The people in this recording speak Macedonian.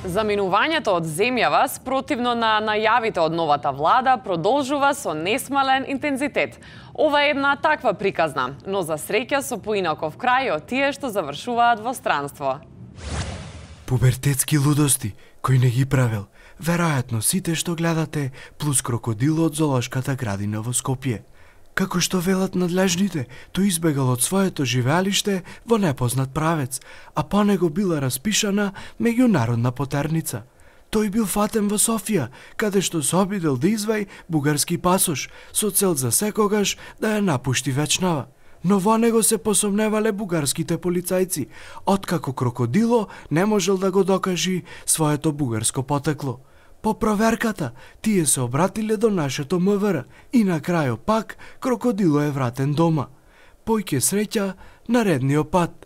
Заминувањето од земјава, спротивно на најавите од новата влада, продолжува со несмален интензитет. Ова е една таква приказна, но за среќа со поинаков крај од тие што завршуваат во странство. Пубертетски лудости, кои не ги правил, веројатно сите што гледате, плюс крокодил од зоолошката градина во Скопје. Како што велат надлежните, тој избегал од своето живеалиште во непознат правец, а по него била распишана меѓународна потерница. Тој бил фатен во Софија, каде што се обидел да извај бугарски пасош, со цел за секогаш да ја напушти вечнава. Но во него се посомневале бугарските полицајци, откако крокодило не можел да го докажи своето бугарско потекло. По проверката, тие се обратиле до нашето МВР и на крајот пак крокодило е вратен дома. Појќе среќа на редниот пат.